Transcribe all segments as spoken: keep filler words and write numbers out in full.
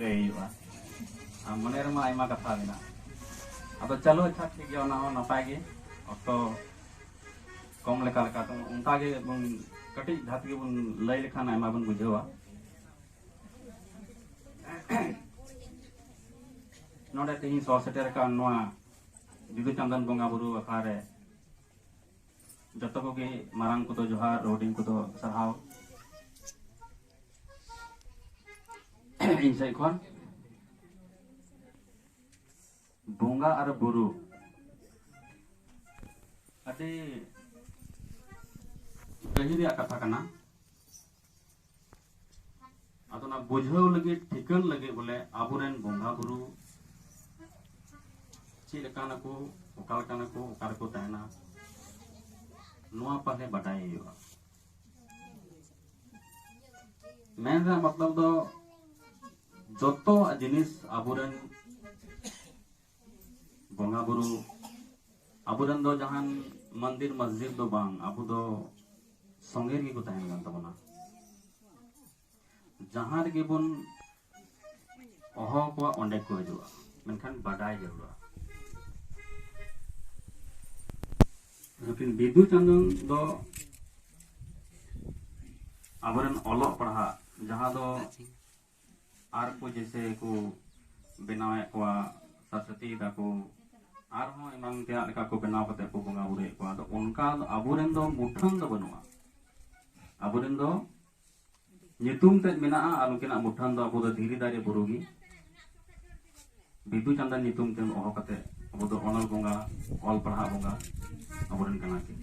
ᱞᱟᱹᱭ ᱦᱩᱭᱩᱜᱼᱟ᱾ ᱟᱨ ᱢᱚᱱᱮ ᱨᱮᱢᱟ ᱟᱭᱢᱟ ᱠᱟᱛᱷᱟ ᱢᱮᱱᱟᱜᱼᱟ᱾ ᱟᱫᱚ ᱪᱚᱞᱚ, ᱟᱪᱪᱷᱟ, ᱴᱷᱤᱠ ᱜᱮᱭᱟ, ᱚᱱᱟ ᱦᱚᱸ ᱱᱟᱯᱟᱭ ᱜᱮ᱾ ᱚᱠᱛᱚ ᱠᱚᱢ ᱞᱮᱠᱟ ᱞᱮᱠᱟ ᱛᱮ ᱚᱱᱠᱟ ᱜᱮ ᱵᱚᱱ ᱠᱟᱹᱴᱤᱡ ᱫᱷᱟᱨᱟ ᱛᱮᱜᱮ ᱵᱚᱱ ᱞᱟᱹᱭ ᱞᱮᱠᱷᱟᱱ ᱟᱭᱢᱟ ᱵᱚᱱ ᱵᱩᱡᱷᱟᱹᱣᱟ᱾ ᱱᱚᱰᱮ ᱛᱮᱦᱮᱧ ᱥᱚᱦᱚᱨ ᱥᱮᱴᱮᱨ ᱟᱠᱟᱱ ᱱᱚᱣᱟ ᱵᱤᱫᱩ ᱪᱟᱸᱫᱟᱱ ᱵᱚᱸᱜᱟ ᱵᱩᱨᱩ ᱟᱠᱷᱲᱟ ᱨᱮ ᱡᱚᱛᱚ ᱠᱚᱜᱮ, ᱢᱟᱨᱟᱝ ᱠᱚᱫᱚ ᱡᱚᱦᱟᱨ, ᱦᱩᱰᱤᱧ ᱠᱚᱫᱚ ᱥᱟᱨᱦᱟᱣ᱾ ᱤᱧ ᱥᱮᱫ ᱠᱷᱚᱱ ᱵᱚᱸᱜᱟ ᱟᱨ ᱵᱩᱨᱩ ᱟᱹᱰᱤ ᱜᱟᱹᱦᱤᱨ ᱨᱮᱭᱟᱜ ᱠᱟᱛᱷᱟ ᱠᱟᱱᱟ᱾ ᱟᱫᱚ ᱚᱱᱟ ᱵᱩᱡᱷᱟᱹᱣ ᱞᱟᱹᱜᱤᱫ, ᱴᱷᱤᱠᱟᱹᱱ ᱞᱟᱹᱜᱤᱫ ᱵᱚᱞᱮ ᱟᱵᱚᱨᱮᱱ ᱵᱚᱸᱜᱟ ᱵᱩᱨᱩ ᱪᱮᱫ ᱞᱮᱠᱟᱱᱟᱠᱚ, ᱚᱠᱟ ᱞᱮᱠᱟᱱᱟᱠᱚ, ᱚᱠᱟ ᱨᱮᱠᱚ ᱛᱟᱦᱮᱱᱟ, ᱱᱚᱣᱟ ᱯᱟᱞᱮ ᱵᱟᱰᱟᱭ ᱦᱩᱭᱩᱜᱼᱟ᱾ ᱢᱮᱱ ᱨᱮᱭᱟᱜ ᱢᱚᱛᱞᱚᱵ ᱫᱚ ᱡᱚᱛᱚᱣᱟᱜ ᱡᱤᱱᱤᱥ ᱟᱵᱚᱨᱮᱱ ᱵᱚᱸᱜᱟ ᱵᱩᱨᱩ, ᱟᱵᱚᱨᱮᱱ ᱫᱚ ᱡᱟᱦᱟᱱ ᱢᱚᱱᱫᱤᱨ ᱢᱚᱥᱡᱤᱫ ᱫᱚ ᱵᱟᱝ, ᱟᱵᱚ ᱫᱚ ᱥᱚᱸᱜᱮ ᱨᱮᱜᱮ ᱠᱚ ᱛᱟᱦᱮᱱ ᱠᱟᱱ ᱛᱟᱵᱚᱱᱟ᱾ ᱡᱟᱦᱟᱸ ᱨᱮᱜᱮ ᱵᱚᱱ ᱦᱚᱦᱚ ᱟᱠᱚᱣᱟ, ᱚᱸᱰᱮ ᱠᱚ ᱦᱤᱡᱩᱜᱼᱟ, ᱢᱮᱱᱠᱷᱟᱱ ᱵᱟᱰᱟᱭ ᱡᱟᱹᱨᱩᱲᱟ᱾ ᱱᱩᱠᱤᱱ ᱵᱤᱫᱩ ᱪᱟᱸᱫᱟᱱ ᱫᱚ ᱟᱵᱚᱨᱮᱱ ᱚᱞᱚᱜ ᱯᱟᱲᱦᱟᱜ, ᱡᱟᱦᱟᱸ ᱫᱚ ᱟᱨ ᱠᱚ ᱡᱮᱭᱥᱮ ᱠᱚ ᱵᱮᱱᱟᱣᱮᱫ ᱠᱚᱣᱟ, ᱥᱟᱨᱥᱚᱛᱤ ᱫᱟᱠᱚ, ᱟᱨᱦᱚᱸ ᱮᱢᱟᱱ ᱛᱮᱭᱟᱜ ᱞᱮᱠᱟ ᱠᱚ ᱵᱮᱱᱟᱣ ᱠᱟᱛᱮ ᱠᱚ ᱵᱚᱸᱜᱟ ᱵᱩᱨᱩᱭᱮᱫ ᱠᱚᱣᱟ᱾ ᱟᱫᱚ ᱚᱱᱠᱟ ᱫᱚ ᱟᱵᱚᱨᱮᱱ ᱫᱚ ᱢᱩᱴᱷᱟᱹᱱ ᱫᱚ ᱵᱟᱹᱱᱩᱜᱼᱟ᱾ ᱟᱵᱚᱨᱮᱱ ᱫᱚ ᱧᱩᱛᱩᱢ ᱛᱮᱫ ᱢᱮᱱᱟᱜᱼᱟ, ᱟᱨ ᱩᱱᱠᱤᱱᱟᱜ ᱢᱩᱴᱷᱟᱹᱱ ᱫᱚ ᱟᱵᱚ ᱫᱚ ᱫᱷᱤᱨᱤ ᱫᱟᱨᱮ ᱵᱩᱨᱩ ᱜᱮ᱾ ᱵᱤᱫᱩ ᱪᱟᱸᱫᱟᱱ ᱧᱩᱛᱩᱢ ᱛᱮ ᱦᱚᱦᱚ ᱠᱟᱛᱮ ᱟᱵᱚ ᱫᱚ ᱚᱱᱚᱞ ᱵᱚᱸᱜᱟ, ᱚᱞ ᱯᱟᱲᱦᱟᱣ ᱵᱚᱸᱜᱟ ᱟᱵᱚᱨᱮᱱ ᱠᱟᱱᱟ ᱠᱤᱱ᱾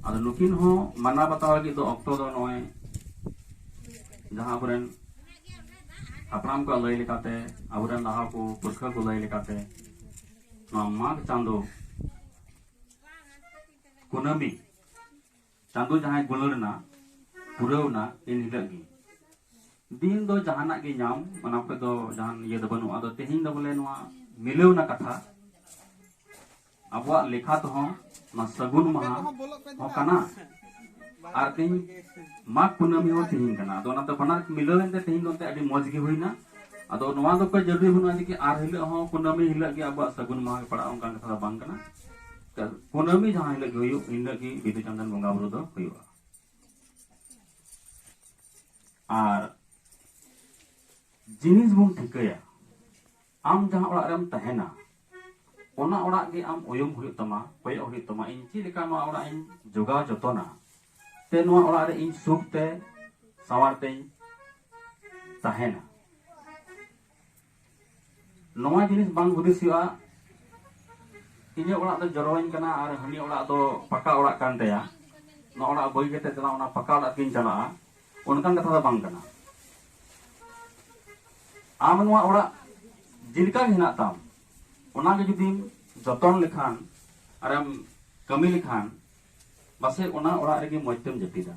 ᱟᱫᱚ ᱱᱩᱠᱤᱱ ᱦᱚᱸ ᱢᱟᱱᱟᱣ ᱵᱟᱛᱟᱣ ᱞᱟᱹᱜᱤᱫ ᱫᱚ ᱚᱠᱛᱚ ᱫᱚ ᱱᱚᱜᱼᱚᱭ ᱡᱟᱦᱟᱸ ᱟᱵᱚᱨᱮᱱ ᱦᱟᱯᱲᱟᱢ ᱠᱚᱣᱟᱜ ᱞᱟᱹᱭ ᱞᱮᱠᱟᱛᱮ, ᱟᱵᱚᱨᱮᱱ ᱞᱟᱦᱟ ᱠᱚ ᱯᱩᱨᱠᱷᱟᱹ ᱠᱚ ᱞᱟᱹᱭ ᱞᱮᱠᱟᱛᱮ, ᱱᱚᱣᱟ ᱢᱟᱜᱽ ᱪᱟᱸᱫᱚ ᱠᱩᱱᱟᱹᱢᱤ ᱪᱟᱸᱫᱚ ᱡᱟᱦᱟᱸᱭ ᱜᱩᱞᱟᱹᱲ ᱮᱱᱟ, ᱯᱩᱨᱟᱹᱣ ᱮᱱᱟ, ᱮᱱ ᱦᱤᱞᱳᱜ ᱜᱮ᱾ ᱫᱤᱱ ᱫᱚ ᱡᱟᱦᱟᱱᱟᱜ ᱜᱮ ᱧᱟᱢ, ᱚᱱᱟ ᱠᱷᱚᱡ ᱫᱚ ᱡᱟᱦᱟᱱ ᱤᱭᱟᱹ ᱫᱚ ᱵᱟᱹᱱᱩᱜᱼᱟ᱾ ᱟᱫᱚ ᱛᱮᱦᱮᱧ ᱫᱚ ᱵᱚᱞᱮ ᱱᱚᱣᱟ ᱢᱤᱞᱟᱹᱣ ᱮᱱᱟ ᱠᱟᱛᱷᱟ, ᱟᱵᱚᱣᱟᱜ ᱞᱮᱠᱷᱟ ᱛᱮᱦᱚᱸ ᱱᱚᱣᱟ ᱥᱟᱹᱜᱩᱱ ᱢᱟᱦᱟ ᱦᱚᱸ ᱠᱟᱱᱟ, ᱟᱨ ᱛᱮᱦᱮᱧ ᱢᱟᱜᱽ ᱠᱩᱱᱟᱹᱢᱤ ᱦᱚᱸ ᱛᱮᱦᱮᱧ ᱠᱟᱱᱟ᱾ ᱟᱫᱚ ᱚᱱᱟᱛᱮ ᱵᱟᱱᱟᱨ ᱢᱤᱞᱟᱹᱣ ᱮᱱᱛᱮ ᱛᱮᱦᱮᱧ ᱫᱚ ᱮᱱᱛᱮ ᱟᱹᱰᱤ ᱢᱚᱡᱽ ᱜᱮ ᱦᱩᱭᱱᱟ᱾ ᱟᱫᱚ ᱱᱚᱣᱟ ᱫᱚ ᱠᱚᱭ ᱡᱟᱹᱨᱩᱲᱤ ᱵᱟᱹᱱᱩᱜᱼᱟ ᱡᱮ ᱠᱤ ᱟᱨ ᱦᱤᱞᱳᱜ ᱦᱚᱸ ᱠᱩᱱᱟᱹᱢᱤ ᱦᱤᱞᱳᱜ ᱜᱮ ᱟᱵᱚᱣᱟᱜ ᱥᱟᱹᱜᱩᱱ ᱢᱟᱦᱟ ᱜᱮ ᱯᱟᱲᱟᱜᱼᱟ, ᱚᱱᱠᱟᱱ ᱠᱟᱛᱷᱟ ᱫᱚ ᱵᱟᱝ ᱠᱟᱱᱟ᱾ ᱠᱩᱱᱟᱹᱢᱤ ᱡᱟᱦᱟᱸ ᱦᱤᱞᱳᱜ ᱜᱮ ᱦᱩᱭᱩᱜ, ᱤᱱ ᱦᱤᱞᱳᱜ ᱜᱮ ᱵᱤᱫᱩ ᱪᱟᱸᱫᱟᱱ ᱵᱚᱸᱜᱟ ᱵᱩᱨᱩ ᱫᱚ ᱦᱩᱭᱩᱜᱼᱟ᱾ ᱟᱨ ᱡᱤᱱᱤᱥ ᱵᱚᱱ ᱴᱷᱤᱠᱟᱹᱭᱟ, ᱟᱢ ᱡᱟᱦᱟᱸ ᱚᱲᱟᱜ ᱨᱮᱢ ᱛᱟᱦᱮᱱᱟ, ᱚᱱᱟ ᱚᱲᱟᱜ ᱜᱮ ᱟᱢ ᱩᱭᱩᱝ ᱦᱩᱭᱩᱜ ᱛᱟᱢᱟ, ᱠᱚᱭᱚᱜ ᱦᱩᱭᱩᱜ ᱛᱟᱢᱟ, ᱤᱧ ᱪᱮᱫ ᱞᱮᱠᱟ ᱱᱚᱣᱟ ᱚᱲᱟᱜ ᱤᱧ ᱡᱚᱜᱟᱣ ᱡᱚᱛᱚᱱᱟ, ᱛᱮ ᱱᱚᱣᱟ ᱚᱲᱟᱜ ᱨᱮ ᱤᱧ ᱥᱩᱠ ᱛᱮ ᱥᱟᱶᱟᱨ ᱛᱮᱧ ᱛᱟᱦᱮᱱᱟ᱾ ᱱᱚᱣᱟ ᱡᱤᱱᱤᱥ ᱵᱟᱝ ᱦᱩᱫᱤᱥ ᱦᱩᱭᱩᱜᱼᱟ, ᱤᱧᱟᱹᱜ ᱚᱲᱟᱜ ᱫᱚ ᱡᱚᱨᱚᱣᱟᱹᱧ ᱠᱟᱱᱟ ᱟᱨ ᱦᱟᱹᱱᱤ ᱚᱲᱟᱜ ᱫᱚ ᱯᱟᱠᱟ ᱚᱲᱟᱜ ᱠᱟᱱ ᱛᱟᱭᱟ, ᱱᱚᱣᱟ ᱚᱲᱟᱜ ᱵᱟᱹᱜᱤ ᱠᱟᱛᱮ ᱪᱟᱞᱟᱜ, ᱚᱱᱟ ᱯᱟᱠᱟ ᱚᱲᱟᱜ ᱛᱮᱧ ᱪᱟᱞᱟᱜᱼᱟ, ᱚᱱᱠᱟᱱ ᱠᱟᱛᱷᱟ ᱫᱚ ᱵᱟᱝ ᱠᱟᱱᱟ᱾ ᱟᱢ ᱱᱚᱣᱟ ᱚᱲᱟᱜ ᱡᱮᱞᱮᱠᱟ ᱜᱮ ᱦᱮᱱᱟᱜ ᱛᱟᱢ, ᱚᱱᱟ ᱜᱮ ᱡᱩᱫᱤᱢ ᱡᱚᱛᱚᱱ ᱞᱮᱠᱷᱟᱱ ᱟᱨᱮᱢ ᱠᱟᱹᱢᱤ ᱞᱮᱠᱷᱟᱱ, ᱯᱟᱥᱮᱡ ᱚᱱᱟ ᱚᱲᱟᱜ ᱨᱮᱜᱮ ᱢᱚᱡᱽ ᱛᱮᱢ ᱡᱟᱹᱯᱤᱫᱟ᱾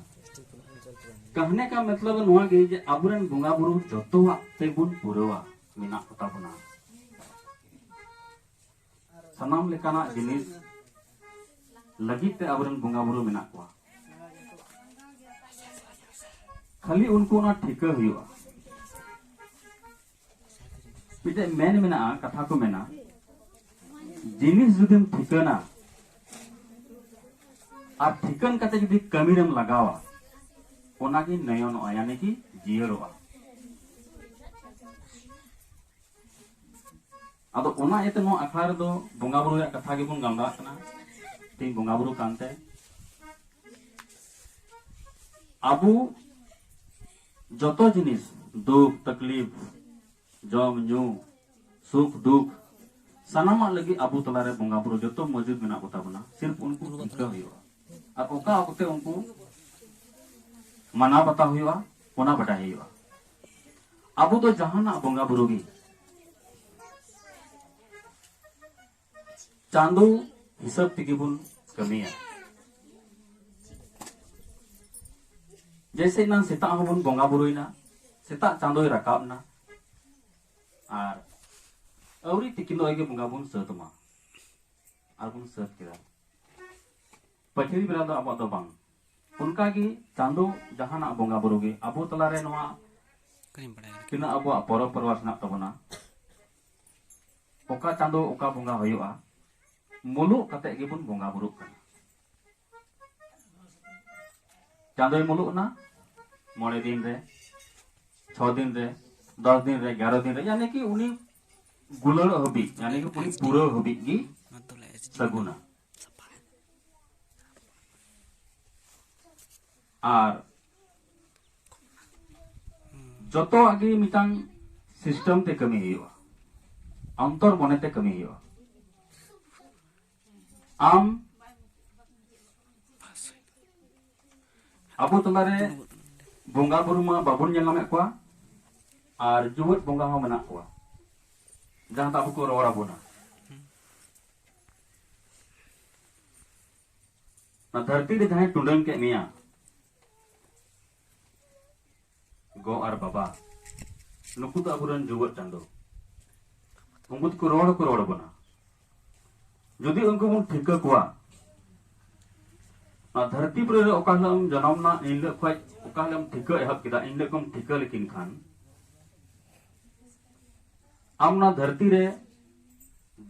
ᱠᱟᱦᱱᱮ ᱠᱟ ᱢᱚᱛᱞᱚᱵ ᱱᱚᱣᱟ ᱜᱮ ᱡᱮ ᱟᱵᱚᱨᱮᱱ ᱵᱚᱸᱜᱟ ᱵᱩᱨᱩ ᱡᱚᱛᱚᱣᱟᱜ ᱛᱮᱵᱚᱱ ᱯᱩᱨᱟᱹᱣᱟ, ᱢᱮᱱᱟᱜ ᱠᱚᱛᱟ ᱵᱚᱱᱟ᱾ ᱥᱟᱱᱟᱢ ᱞᱮᱠᱟᱱᱟᱜ ᱡᱤᱱᱤᱥ ᱞᱟᱹᱜᱤᱫ ᱛᱮ ᱟᱵᱚᱨᱮᱱ ᱵᱚᱸᱜᱟ ᱵᱩᱨᱩ ᱢᱮᱱᱟᱜ ᱠᱚᱣᱟ᱾ ᱠᱷᱟᱹᱞᱤ ᱩᱱᱠᱩ ᱚᱱᱟ ᱴᱷᱤᱠᱟᱹ ᱦᱩᱭᱩᱜᱼᱟ᱾ ᱢᱤᱫᱴᱮᱡ ᱢᱮᱱ ᱢᱮᱱᱟᱜᱼᱟ, ᱠᱟᱛᱷᱟ ᱠᱚ ᱢᱮᱱᱟ, ᱡᱤᱱᱤᱥ ᱡᱩᱫᱤᱢ ᱴᱷᱤᱠᱟᱹᱱᱟ ᱟᱨ ᱴᱷᱤᱠᱟᱹᱱ ᱠᱟᱛᱮ ᱡᱩᱫᱤ ᱠᱟᱹᱢᱤ ᱨᱮᱢ ᱞᱟᱜᱟᱣᱟ, ᱚᱱᱟᱜᱮ ᱱᱚᱭᱚᱱᱚᱜᱼᱟ, ᱭᱟᱱᱤ ᱠᱤ ᱡᱤᱭᱟᱹᱲᱚᱜᱼᱟ᱾ ᱟᱫᱚ ᱚᱱᱟ ᱤᱭᱟᱹᱛᱮ ᱱᱚᱣᱟ ᱟᱠᱷᱲᱟ ᱨᱮᱫᱚ ᱵᱚᱸᱜᱟ ᱵᱩᱨᱩ ᱨᱮᱭᱟᱜ ᱠᱟᱛᱷᱟ ᱜᱮᱵᱚᱱ ᱜᱟᱞᱢᱟᱨᱟᱜ ᱠᱟᱱᱟ᱾ ᱛᱮᱦᱮᱧ ᱵᱚᱸᱜᱟ ᱵᱩᱨᱩ ᱠᱟᱱᱛᱮ ᱟᱵᱚ ᱡᱚᱛᱚ ᱡᱤᱱᱤᱥ, ᱫᱩᱠ ᱛᱟᱠᱞᱤᱯ, ᱡᱚᱢ ᱧᱩ, ᱥᱩᱠ ᱫᱩᱠ, ᱥᱟᱱᱟᱢᱟᱜ ᱞᱟᱹᱜᱤᱫ ᱟᱵᱚ ᱛᱟᱞᱟᱨᱮ ᱵᱚᱸᱜᱟ ᱵᱩᱨᱩ ᱡᱚᱛᱚ ᱢᱚᱡᱩᱫ ᱢᱮᱱᱟᱜ ᱠᱚᱛᱟ ᱵᱚᱱᱟ᱾ ᱥᱤᱨᱯ ᱩᱱᱠᱩ ᱴᱷᱤᱠᱟᱹ ᱦᱩᱭᱩᱜᱼᱟ ᱟᱨ ᱚᱠᱟ ᱚᱠᱛᱮ ᱩᱱᱠᱩ ᱢᱟᱱᱟᱣ ᱵᱟᱛᱟᱣ ᱦᱩᱭᱩᱜᱼᱟ, ᱚᱱᱟ ᱵᱟᱰᱟᱭ ᱦᱩᱭᱩᱜᱼᱟ᱾ ᱟᱵᱚ ᱫᱚ ᱡᱟᱦᱟᱱᱟᱜ ᱵᱚᱸᱜᱟ ᱵᱩᱨᱩ ᱜᱮ ᱪᱟᱸᱫᱚ ᱦᱤᱥᱟᱹᱵ ᱛᱮᱜᱮ ᱵᱚᱱ ᱠᱟᱹᱢᱤᱭᱟ᱾ ᱡᱮᱭᱥᱮ ᱮᱱᱟᱝ ᱥᱮᱛᱟᱜ ᱦᱚᱸᱵᱚᱱ ᱵᱚᱸᱜᱟ ᱵᱩᱨᱩᱭᱮᱱᱟ, ᱥᱮᱛᱟᱜ ᱪᱟᱸᱫᱚᱭ ᱨᱟᱠᱟᱵ ᱮᱱᱟ, ᱟᱨ ᱟᱹᱣᱨᱤ ᱛᱤᱠᱤᱱᱚᱜ ᱨᱮᱜᱮ ᱵᱚᱸᱜᱟ ᱵᱚᱱ ᱥᱟᱹᱛ ᱢᱟ, ᱟᱨ ᱵᱚᱱ ᱥᱟᱹᱛ ᱠᱮᱫᱟ᱾ ᱯᱟᱹᱪᱷᱞᱤ ᱵᱮᱲᱟ ᱫᱚ ᱟᱵᱚᱣᱟᱜ ᱫᱚ ᱵᱟᱝ, ᱚᱱᱠᱟᱜᱮ ᱪᱟᱸᱫᱚ ᱡᱟᱦᱟᱱᱟᱜ ᱵᱚᱸᱜᱟ ᱵᱩᱨᱩ ᱜᱮ ᱟᱵᱚ ᱛᱟᱞᱟᱨᱮ ᱱᱚᱣᱟ ᱛᱤᱱᱟᱹᱜ ᱟᱵᱚᱣᱟᱜ ᱯᱚᱨᱚᱵᱽ ᱯᱚᱨᱵᱟᱥ ᱢᱮᱱᱟᱜ ᱛᱟᱵᱚᱱᱟ, ᱚᱠᱟ ᱪᱟᱸᱫᱚ ᱚᱠᱟ ᱵᱚᱸᱜᱟ ᱦᱩᱭᱩᱜᱼᱟ, ᱢᱩᱞᱩᱜ ᱠᱟᱛᱮ ᱜᱮᱵᱚᱱ ᱵᱚᱸᱜᱟ ᱵᱩᱨᱩᱜ ᱠᱟᱱᱟ᱾ ᱪᱟᱸᱫᱚᱭ ᱢᱩᱞᱩᱜ ᱮᱱᱟ ᱢᱚᱬᱮ ᱫᱤᱱ ᱨᱮ, ᱪᱷᱚ ᱫᱤᱱ ᱨᱮ, ᱫᱚᱥ ᱫᱤᱱ ᱨᱮ, ᱮᱜᱟᱨᱚ ᱫᱤᱱ ᱨᱮ, ᱭᱟᱱᱤ ᱠᱤ ᱩᱱᱤ ᱜᱩᱞᱟᱹᱲᱚᱜ ᱦᱟᱹᱵᱤᱡ, ᱭᱟᱱᱤ ᱠᱤ ᱩᱱᱤ ᱯᱩᱨᱟᱹᱣ ᱦᱟᱹᱵᱤᱡ ᱜᱮ ᱥᱟᱹᱜᱩᱱᱟ᱾ ᱟᱨ ᱡᱚᱛᱚᱣᱟᱜ ᱜᱮ ᱢᱤᱫᱴᱟᱝ ᱥᱤᱥᱴᱮᱢ ᱛᱮ ᱠᱟᱹᱢᱤ ᱦᱩᱭᱩᱜᱼᱟ, ᱚᱱᱛᱚᱨ ᱢᱚᱱᱮ ᱛᱮ ᱠᱟᱹᱢᱤ ᱦᱩᱭᱩᱜᱼᱟ᱾ ᱟᱢ ᱟᱵᱚ ᱛᱟᱞᱟᱨᱮ ᱵᱚᱸᱜᱟ ᱵᱩᱨᱩ ᱢᱟ ᱵᱟᱵᱚᱱ ᱧᱮᱞ ᱧᱟᱢᱮᱫ ᱠᱚᱣᱟ, ᱟᱨ ᱡᱩᱣᱟᱹᱫ ᱵᱚᱸᱜᱟ ᱦᱚᱸ ᱢᱮᱱᱟᱜ ᱠᱚᱣᱟ, ᱡᱟᱦᱟᱸ ᱫᱚ ᱟᱵᱚ ᱠᱚ ᱨᱚᱲ ᱟᱵᱚᱱᱟ᱾ ᱚᱱᱟ ᱫᱷᱟᱹᱨᱛᱤ ᱨᱮ ᱡᱟᱦᱟᱸᱭ ᱴᱩᱰᱟᱹᱝ ᱠᱮᱫ ᱢᱮᱭᱟ, ᱜᱚ ᱟᱨ ᱵᱟᱵᱟ, ᱱᱩᱠᱩ ᱫᱚ ᱟᱵᱚᱨᱮᱱ ᱡᱩᱣᱟᱹᱫ ᱪᱟᱸᱫᱚ᱾ ᱩᱱᱠᱩ ᱫᱚᱠᱚ ᱨᱚᱲ ᱦᱚᱸᱠᱚ ᱨᱚᱲ ᱟᱵᱚᱱᱟ᱾ ᱡᱩᱫᱤ ᱩᱱᱠᱩ ᱵᱚᱱ ᱴᱷᱤᱠᱟᱹ ᱠᱚᱣᱟ, ᱱᱚᱣᱟ ᱫᱷᱟᱹᱨᱛᱤ ᱯᱩᱨᱤ ᱨᱮ ᱚᱠᱟ ᱦᱤᱞᱳᱜ ᱮᱢ ᱡᱚᱱᱚᱢ ᱮᱱᱟ, ᱮᱱ ᱦᱤᱞᱳᱜ ᱠᱷᱚᱱ ᱚᱠᱟ ᱦᱤᱞᱳᱜ ᱮᱢ ᱴᱷᱤᱠᱟᱹ ᱮᱦᱚᱵ ᱠᱮᱫᱟ, ᱮᱱ ᱦᱤᱞᱳᱜ ᱠᱷᱚᱱ ᱴᱷᱤᱠᱟᱹ ᱞᱮᱠᱤᱱ ᱠᱷᱟᱱ, ᱟᱢ ᱱᱚᱣᱟ ᱫᱷᱟᱹᱨᱛᱤ ᱨᱮ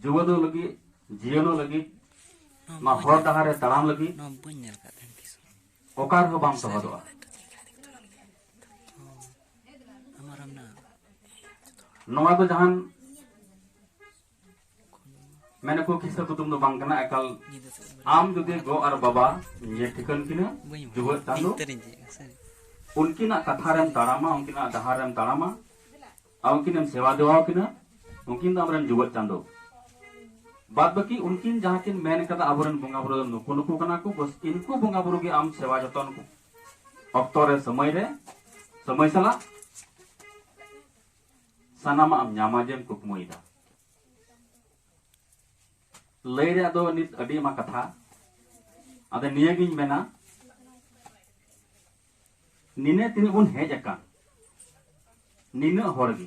ᱡᱩᱣᱟᱹᱫᱚᱜ ᱞᱟᱹᱜᱤᱫ, ᱡᱤᱭᱚᱱᱚᱜ ᱞᱟᱹᱜᱤᱫ, ᱱᱚᱣᱟ ᱦᱚᱨ ᱰᱟᱦᱟᱨ ᱨᱮ ᱛᱟᱲᱟᱢ ᱞᱟᱹᱜᱤᱫ ᱱᱚᱣᱟ ᱵᱟᱹᱧ ᱧᱮᱞ ᱟᱠᱟᱫ ᱛᱟᱦᱮᱸᱱ ᱛᱤᱥ ᱦᱚᱸ᱾ ᱚᱠᱟ ᱨᱮᱦᱚᱸ ᱵᱟᱢ ᱛᱚᱦᱚᱫᱚᱜᱼᱟ᱾ ᱟᱢᱟᱨ ᱟᱢ ᱱᱟ ᱱᱚᱣᱟ ᱫᱚ ᱡᱟᱦᱟᱱ ᱢᱮᱱᱟᱠᱚ ᱠᱤᱥᱟᱹ ᱠᱩᱫᱩᱢ ᱫᱚ ᱵᱟᱝ ᱠᱟᱱᱟ, ᱮᱠᱟᱞ ᱟᱢ ᱡᱩᱫᱤ ᱜᱚ ᱟᱨ ᱵᱟᱵᱟ ᱧᱮᱞ ᱴᱷᱤᱠᱟᱹᱱ ᱠᱤᱱᱟ, ᱡᱩᱣᱟᱹᱫ ᱪᱟᱸᱫᱚ, ᱩᱱᱠᱤᱱᱟᱜ ᱠᱟᱛᱷᱟ ᱨᱮᱢ ᱛᱟᱲᱟᱢᱟ, ᱩᱱᱠᱤᱱᱟᱜ ᱰᱟᱦᱟᱨ ᱨᱮᱢ ᱛᱟᱲᱟᱢᱟ, ᱟᱨ ᱩᱱᱠᱤᱱᱮᱢ ᱥᱮᱵᱟ ᱫᱮᱣᱟ ᱠᱤᱱᱟ, ᱩᱱᱠᱤᱱ ᱫᱚ ᱟᱢᱨᱮᱱ ᱡᱩᱣᱟᱹᱫ ᱪᱟᱸᱫᱚ᱾ ᱵᱟᱫ ᱵᱟᱹᱠᱤ ᱩᱱᱠᱤᱱ ᱡᱟᱦᱟᱸ ᱠᱤᱱ ᱢᱮᱱ ᱠᱟᱫᱟ, ᱟᱵᱚᱨᱮᱱ ᱵᱚᱸᱜᱟ ᱵᱩᱨᱩ ᱫᱚ ᱱᱩᱠᱩ ᱱᱩᱠᱩ ᱠᱟᱱᱟ ᱠᱚ, ᱵᱚᱥ ᱤᱱᱠᱩ ᱵᱚᱸᱜᱟ ᱵᱩᱨᱩ ᱜᱮ ᱟᱢ ᱥᱮᱵᱟ ᱡᱚᱛᱚᱱ ᱚᱠᱛᱚ ᱨᱮ, ᱥᱚᱢᱚᱭ ᱨᱮ, ᱥᱚᱢᱚᱭ ᱥᱟᱞᱟᱜ ᱥᱟᱱᱟᱢᱟᱜ ᱮᱢ ᱧᱟᱢᱟ ᱡᱮᱢ ᱠᱩᱠᱢᱩᱭᱮᱫᱟ᱾ ᱞᱟᱹᱭ ᱨᱮᱭᱟᱜ ᱫᱚ ᱱᱤᱛ ᱟᱹᱰᱤ ᱟᱭᱢᱟ ᱠᱟᱛᱷᱟ, ᱟᱫᱚ ᱱᱤᱭᱟᱹᱜᱤᱧ ᱢᱮᱱᱟ, ᱱᱤᱱᱟᱹᱜ ᱛᱤᱱᱟᱹᱜ ᱵᱚᱱ ᱦᱮᱡ ᱟᱠᱟᱱ, ᱱᱤᱱᱟᱹᱜ ᱦᱚᱲ ᱜᱮ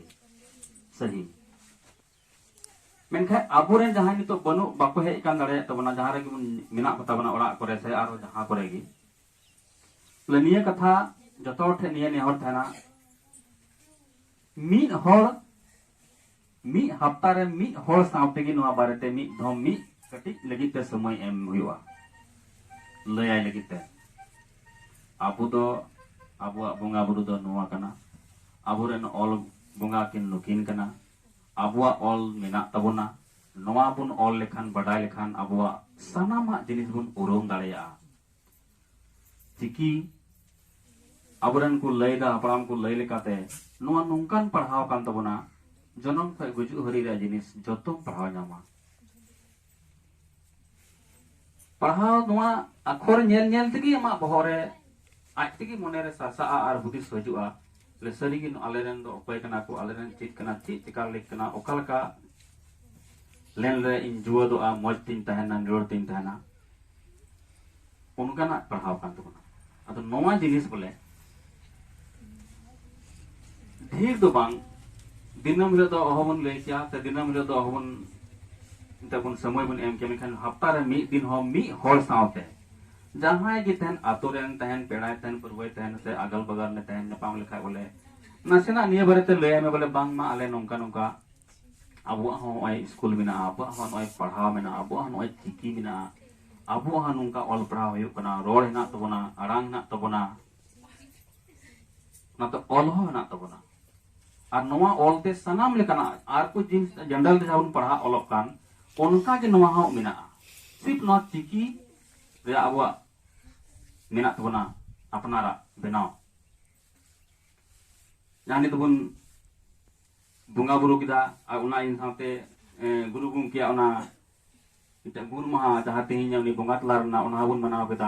ᱥᱟᱹᱦᱤ, ᱢᱮᱱᱠᱷᱟᱱ ᱟᱵᱚᱨᱮᱱ ᱡᱟᱦᱟᱸᱭ ᱱᱤᱛᱚᱜ ᱵᱟᱹᱱᱩᱜ, ᱵᱟᱠᱚ ᱦᱮᱡ ᱟᱠᱟᱱ ᱫᱟᱲᱮᱭᱟᱜ ᱛᱟᱵᱚᱱᱟ, ᱡᱟᱦᱟᱸ ᱨᱮᱜᱮ ᱵᱚᱱ ᱢᱮᱱᱟᱜ ᱠᱚᱛᱟ ᱵᱚᱱᱟ, ᱚᱲᱟᱜ ᱠᱚᱨᱮ ᱥᱮ ᱟᱨᱚ ᱡᱟᱦᱟᱸ ᱠᱚᱨᱮ ᱜᱮ, ᱛᱟᱦᱞᱮ ᱱᱤᱭᱟᱹ ᱠᱟᱛᱷᱟ ᱡᱚᱛᱚ ᱦᱚᱲ ᱴᱷᱮᱱ ᱱᱤᱭᱟᱹ ᱱᱮᱦᱚᱨ ᱛᱟᱦᱮᱱᱟ, ᱢᱤᱫ ᱦᱚᱲ ᱢᱤᱫ ᱦᱟᱯᱛᱟ ᱨᱮ ᱢᱤᱫ ᱦᱚᱲ ᱥᱟᱶ ᱛᱮᱜᱮ ᱱᱚᱣᱟ ᱵᱟᱨᱮᱛᱮ ᱢᱤᱫ ᱫᱷᱚᱢ ᱢᱤᱫ ᱠᱟᱹᱴᱤᱡ ᱞᱟᱹᱜᱤᱫ ᱛᱮ ᱥᱚᱢᱚᱭ ᱮᱢ ᱦᱩᱭᱩᱜᱼᱟ, ᱞᱟᱹᱭᱟᱭ ᱞᱟᱹᱜᱤᱫ ᱛᱮ᱾ ᱟᱵᱚ ᱫᱚ, ᱟᱵᱚᱣᱟᱜ ᱵᱚᱸᱜᱟ ᱵᱩᱨᱩ ᱫᱚ ᱱᱚᱣᱟ ᱠᱟᱱᱟ, ᱟᱵᱚᱨᱮᱱ ᱚᱞ ᱵᱚᱸᱜᱟ ᱠᱤᱱ ᱱᱩᱠᱤᱱ ᱠᱟᱱᱟ, ᱟᱵᱚᱣᱟᱜ ᱚᱞ ᱢᱮᱱᱟᱜ ᱛᱟᱵᱚᱱᱟ, ᱱᱚᱣᱟ ᱵᱚᱱ ᱚᱞ ᱞᱮᱠᱷᱟᱱ, ᱵᱟᱰᱟᱭ ᱞᱮᱠᱷᱟᱱ ᱟᱵᱚᱣᱟᱜ ᱥᱟᱱᱟᱢᱟᱜ ᱡᱤᱱᱤᱥ ᱵᱚᱱ ᱩᱨᱩᱢ ᱫᱟᱲᱮᱭᱟᱜᱼᱟ᱾ ᱪᱤᱠᱤ ᱟᱵᱚᱨᱮᱱ ᱠᱚ ᱞᱟᱹᱭᱫᱟ, ᱦᱟᱯᱲᱟᱢ ᱠᱚ ᱞᱟᱹᱭ ᱞᱮᱠᱟᱛᱮ, ᱱᱚᱣᱟ ᱱᱚᱝᱠᱟᱱ ᱯᱟᱲᱦᱟᱣ ᱠᱟᱱ ᱛᱟᱵᱚᱱᱟ, ᱡᱚᱱᱚᱢ ᱠᱷᱚᱱ ᱜᱩᱡᱩᱜ ᱦᱟᱹᱨᱤ ᱨᱮᱭᱟᱜ ᱡᱤᱱᱤᱥ ᱡᱚᱛᱚᱢ ᱯᱟᱲᱦᱟᱣ ᱧᱟᱢᱟ᱾ ᱯᱟᱲᱦᱟᱣ ᱱᱚᱣᱟ ᱟᱠᱷᱚᱨ ᱧᱮᱞ ᱧᱮᱞ ᱛᱮᱜᱮ ᱟᱢᱟᱜ ᱵᱚᱦᱚᱜ ᱨᱮ ᱟᱡ ᱛᱮᱜᱮ ᱢᱚᱱᱮ ᱨᱮ ᱥᱟᱨᱥᱟᱜᱼᱟ ᱟᱨ ᱦᱩᱫᱤᱥ ᱦᱤᱡᱩᱜᱼᱟ, ᱵᱚᱞᱮ ᱥᱟᱹᱨᱤᱜᱮ ᱟᱞᱮᱨᱮᱱ ᱫᱚ ᱚᱠᱚᱭ ᱠᱟᱱᱟ ᱠᱚ, ᱟᱞᱮᱨᱮᱱ ᱪᱮᱫ ᱠᱟᱱᱟ, ᱪᱮᱫ ᱪᱮᱠᱟ ᱞᱮᱠ ᱠᱟᱱᱟ, ᱚᱠᱟ ᱞᱮᱠᱟ ᱞᱮᱱ ᱨᱮ ᱤᱧ ᱡᱩᱣᱟᱹᱫᱚᱜᱼᱟ, ᱢᱚᱡᱽ ᱛᱤᱧ ᱛᱟᱦᱮᱱᱟ, ᱱᱤᱨᱚᱲ ᱛᱤᱧ ᱛᱟᱦᱮᱱᱟ, ᱚᱱᱠᱟᱱᱟᱜ ᱯᱟᱲᱦᱟᱣ ᱠᱟᱱ ᱛᱟᱵᱚᱱᱟ᱾ ᱟᱫᱚ ᱱᱚᱣᱟ ᱡᱤᱱᱤᱥ ᱵᱚᱞᱮ ᱰᱷᱮᱨ ᱫᱚ ᱵᱟᱝ, ᱫᱤᱱᱟᱹᱢ ᱦᱤᱞᱳᱜ ᱫᱚ ᱚᱦᱚᱵᱚᱱ ᱞᱟᱹᱭ ᱠᱮᱭᱟ, ᱥᱮ ᱫᱤᱱᱟᱹᱢ ᱦᱤᱞᱳᱜ ᱫᱚ ᱚᱦᱚᱵᱚᱱ ᱮᱱᱛᱮ ᱵᱚᱱ ᱥᱚᱢᱚᱭ ᱵᱚᱱ ᱮᱢ ᱠᱮᱭᱟ, ᱢᱮᱱᱠᱷᱟᱱ ᱦᱟᱯᱛᱟ ᱨᱮ ᱢᱤᱫ ᱫᱤᱱ ᱦᱚᱸ ᱢᱤᱫ ᱦᱚᱲ ᱥᱟᱶᱛᱮ, ᱡᱟᱦᱟᱸᱭ ᱜᱮ ᱛᱟᱦᱮᱱ, ᱟᱛᱳ ᱨᱮᱱ ᱛᱟᱦᱮᱱ, ᱯᱮᱲᱟᱭ ᱛᱟᱦᱮᱱ, ᱯᱟᱹᱨᱣᱟᱹᱭ ᱛᱟᱦᱮᱱ, ᱥᱮ ᱟᱜᱟᱞ ᱵᱟᱜᱟᱞ ᱨᱮ ᱛᱟᱦᱮᱱ, ᱧᱟᱯᱟᱢ ᱞᱮᱠᱷᱟᱡ ᱵᱚᱞᱮ ᱱᱟᱥᱮᱱᱟᱜ ᱱᱤᱭᱟᱹ ᱵᱟᱨᱮᱛᱮ ᱞᱟᱹᱭᱟᱭ ᱢᱮ ᱵᱚᱞᱮ, ᱵᱟᱝᱢᱟ ᱟᱞᱮ ᱱᱚᱝᱠᱟ ᱱᱚᱝᱠᱟ ᱟᱵᱚᱣᱟᱜ ᱦᱚᱸ ᱱᱚᱜᱼᱚᱭ ᱥᱠᱩᱞ ᱢᱮᱱᱟᱜᱼᱟ, ᱟᱵᱚᱣᱟᱜ ᱦᱚᱸ ᱱᱚᱜᱼᱚᱭ ᱯᱟᱲᱦᱟᱣ ᱢᱮᱱᱟᱜᱼᱟ, ᱟᱵᱚᱣᱟᱜ ᱦᱚᱸ ᱱᱚᱜᱼᱚᱭ ᱪᱤᱠᱤ ᱢᱮᱱᱟᱜᱼᱟ, ᱟᱵᱚᱣᱟᱜ ᱦᱚᱸ ᱱᱚᱝᱠᱟ ᱚᱞ ᱯᱟᱲᱦᱟᱣ ᱦᱩᱭᱩᱜ ᱠᱟᱱᱟ, ᱨᱚᱲ ᱦᱮᱱᱟᱜ ᱛᱟᱵᱚᱱᱟ, ᱟᱲᱟᱝ ᱦᱮᱱᱟᱜ ᱛᱟᱵᱚᱱᱟ, ᱚᱱᱟᱛᱮ ᱚᱞ ᱦᱚᱸ ᱦᱮᱱᱟᱜ ᱛᱟᱵᱚᱱᱟ᱾ ᱟᱨ ᱱᱚᱣᱟ ᱚᱞ ᱛᱮ ᱥᱟᱱᱟᱢ ᱞᱮᱠᱟᱱᱟᱜ ᱟᱨ ᱠᱚ ᱡᱤᱱᱤᱥ ᱡᱮᱱᱟᱨᱮᱞ ᱡᱟᱦᱟᱸ ᱵᱚᱱ ᱯᱟᱲᱦᱟᱜ ᱚᱞᱚᱜ ᱠᱟᱱ, ᱚᱱᱠᱟ ᱜᱮ ᱱᱚᱣᱟ ᱦᱚᱸ ᱢᱮᱱᱟᱜᱼᱟ᱾ ᱥᱤᱨᱯ ᱱᱚᱣᱟ ᱪᱤᱠᱤ ᱨᱮᱭᱟᱜ ᱟᱵᱚᱣᱟᱜ ᱢᱮᱱᱟᱜ ᱛᱟᱵᱚᱱᱟ ᱟᱯᱱᱟᱨᱟᱜ ᱵᱮᱱᱟᱣ᱾ ᱡᱟᱦᱟᱸ ᱱᱤᱛ ᱵᱚᱱ ᱵᱚᱸᱜᱟ ᱵᱩᱨᱩ ᱠᱮᱫᱟ, ᱟᱨ ᱚᱱᱟ ᱤᱧ ᱥᱟᱶᱛᱮ, ᱮ, ᱜᱩᱨᱩ ᱜᱚᱢᱠᱮᱭᱟᱜ ᱚᱱᱟ ᱢᱤᱫᱴᱮᱱ ᱜᱩᱨ ᱢᱟᱦᱟ, ᱡᱟᱦᱟᱸ ᱛᱮᱦᱮᱧ ᱩᱱᱤ ᱵᱚᱸᱜᱟ ᱛᱟᱞᱟ ᱨᱮᱱᱟᱜ, ᱚᱱᱟ ᱦᱚᱸᱵᱚᱱ ᱢᱟᱱᱟᱣ ᱠᱮᱫᱟ᱾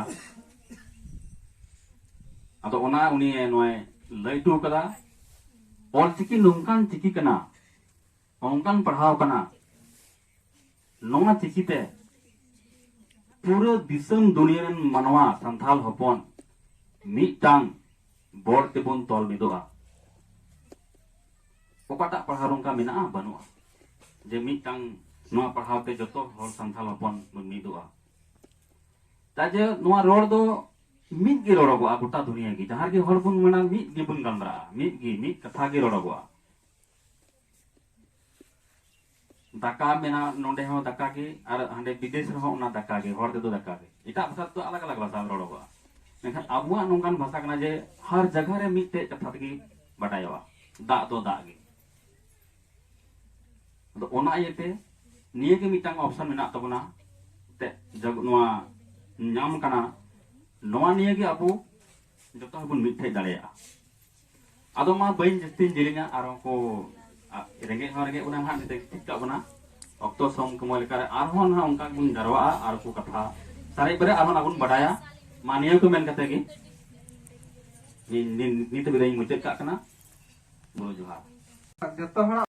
ᱟᱫᱚ ᱚᱱᱟ ᱩᱱᱤ ᱱᱚᱣᱟᱭ ᱞᱟᱹᱭ ᱦᱚᱴᱚ ᱠᱟᱫᱟ, ᱚᱞᱪᱤᱠᱤ ᱱᱚᱝᱠᱟᱱ ᱪᱤᱠᱤ ᱠᱟᱱᱟ, ᱱᱚᱝᱠᱟᱱ ᱯᱟᱲᱦᱟᱣ ᱠᱟᱱᱟ, ᱱᱚᱣᱟ ᱪᱤᱠᱤ ᱛᱮ ᱯᱩᱨᱟᱹ ᱫᱤᱥᱚᱢ ᱫᱩᱱᱤᱭᱟᱹ ᱨᱮᱱ ᱢᱟᱱᱣᱟ ᱥᱟᱱᱛᱟᱲ ᱦᱚᱯᱚᱱ ᱢᱤᱫᱴᱟᱝ ᱵᱚᱲ ᱛᱮᱵᱚᱱ ᱛᱚᱞ ᱢᱤᱫᱚᱜᱼᱟ᱾ ᱚᱠᱟᱴᱟᱜ ᱯᱟᱲᱦᱟᱣ ᱱᱚᱝᱠᱟ ᱢᱮᱱᱟᱜᱼᱟ? ᱵᱟᱹᱱᱩᱜᱼᱟ᱾ ᱡᱮ ᱢᱤᱫᱴᱟᱝ ᱱᱚᱣᱟ ᱯᱟᱲᱦᱟᱣ ᱛᱮ ᱡᱚᱛᱚ ᱦᱚᱲ ᱥᱟᱱᱛᱟᱲ ᱦᱚᱯᱚᱱ ᱵᱚᱱ ᱢᱤᱫᱚᱜᱼᱟ᱾ ᱪᱮᱫᱟᱜ ᱡᱮ ᱱᱚᱣᱟ ᱨᱚᱲ ᱫᱚ ᱢᱤᱫ ᱜᱮ ᱨᱚᱲᱚᱜᱚᱜᱼᱟ ᱜᱚᱴᱟ ᱫᱩᱱᱤᱭᱟᱹ ᱜᱮ᱾ ᱡᱟᱦᱟᱸ ᱨᱮᱜᱮ ᱦᱚᱲ ᱵᱚᱱ ᱢᱮᱱᱟ, ᱢᱤᱫ ᱜᱮᱵᱚᱱ ᱜᱟᱞᱢᱟᱨᱟᱜᱼᱟ, ᱢᱤᱫ ᱜᱮ, ᱢᱤᱫ ᱠᱟᱛᱷᱟ ᱜᱮ ᱨᱚᱲᱚᱜᱚᱜᱼᱟ᱾ ᱫᱟᱠᱟ ᱢᱮᱱᱟ, ᱱᱚᱸᱰᱮ ᱦᱚᱸ ᱫᱟᱠᱟ ᱜᱮ, ᱟᱨ ᱦᱟᱸᱰᱮ ᱵᱤᱫᱮᱥ ᱨᱮᱦᱚᱸ ᱚᱱᱟ ᱫᱟᱠᱟ ᱜᱮ᱾ ᱦᱚᱲ ᱛᱮᱫᱚ ᱫᱟᱠᱟ ᱜᱮ, ᱮᱴᱟᱜ ᱵᱷᱟᱥᱟ ᱛᱮᱫᱚ ᱟᱞᱟᱜᱽ ᱟᱞᱟᱜᱽ ᱵᱷᱟᱥᱟ ᱨᱚᱲᱚᱜᱚᱜᱼᱟ᱾ ᱢᱮᱱᱠᱷᱟᱱ ᱟᱵᱚᱣᱟᱜ ᱱᱚᱝᱠᱟᱱ ᱵᱷᱟᱥᱟ ᱠᱟᱱᱟ ᱡᱮ ᱦᱟᱨ ᱡᱟᱭᱜᱟ ᱨᱮ ᱢᱤᱫᱴᱮᱡ ᱠᱟᱛᱷᱟ ᱛᱮᱜᱮ ᱵᱟᱰᱟᱭᱚᱜᱼᱟ, ᱫᱟᱜ ᱫᱚ ᱫᱟᱜ ᱜᱮ᱾ ᱟᱫᱚ ᱚᱱᱟ ᱤᱭᱟᱹᱛᱮ ᱱᱤᱭᱟᱹ ᱜᱮ ᱢᱤᱫᱴᱟᱝ ᱚᱯᱥᱚᱱ ᱢᱮᱱᱟᱜ ᱛᱟᱵᱚᱱᱟ, ᱛᱮ ᱡᱚᱜ-, ᱱᱚᱣᱟ ᱧᱟᱢ ᱠᱟᱱᱟ, ᱱᱚᱣᱟ ᱱᱤᱭᱟᱹ ᱜᱮ ᱟᱵᱚ ᱡᱚᱛᱚ ᱦᱚᱲ ᱵᱚᱱ ᱢᱤᱫᱴᱷᱮᱡ ᱫᱟᱲᱮᱭᱟᱜᱼᱟ᱾ ᱟᱫᱚ ᱢᱟ ᱵᱟᱹᱧ ᱡᱟᱹᱥᱛᱤᱧ ᱡᱮᱞᱮᱧᱟ, ᱟᱨ ᱩᱱᱠᱩ, ᱟ, ᱨᱮᱸᱜᱮᱡ ᱦᱚᱸ ᱨᱮᱸᱜᱮᱡ ᱵᱚᱱᱟ ᱱᱟᱦᱟᱜ, ᱱᱤᱛᱚᱜ ᱴᱷᱤᱠ ᱠᱟᱜ ᱵᱚᱱᱟ, ᱚᱠᱛᱚ ᱥᱚᱢ ᱠᱚᱢᱚᱭ ᱞᱮᱠᱟᱨᱮ ᱟᱨᱦᱚᱸ ᱱᱟᱦᱟᱜ ᱚᱱᱠᱟ ᱜᱮᱵᱚᱱ ᱡᱟᱨᱣᱟᱜᱼᱟ ᱟᱨ ᱠᱚ ᱠᱟᱛᱷᱟ ᱥᱟᱨᱮᱡ ᱵᱟᱨᱮᱡ ᱟᱨᱦᱚᱸ ᱱᱟᱦᱟᱜ ᱵᱚᱱ ᱵᱟᱰᱟᱭᱟ᱾ ᱢᱟ ᱱᱤᱭᱟᱹ ᱠᱚ ᱢᱮᱱ ᱠᱟᱛᱮ ᱜᱮ ᱱᱤ-, ᱱᱤ-, ᱱᱤᱛ ᱦᱟᱹᱵᱤᱡ ᱫᱚᱧ ᱢᱩᱪᱟᱹᱫ ᱠᱟᱜ ᱠᱟᱱᱟ᱾ ᱵᱩᱨᱩ ᱡᱚᱦᱟᱨ᱾ ᱡᱚᱛᱚ ᱦᱚᱲᱟᱜ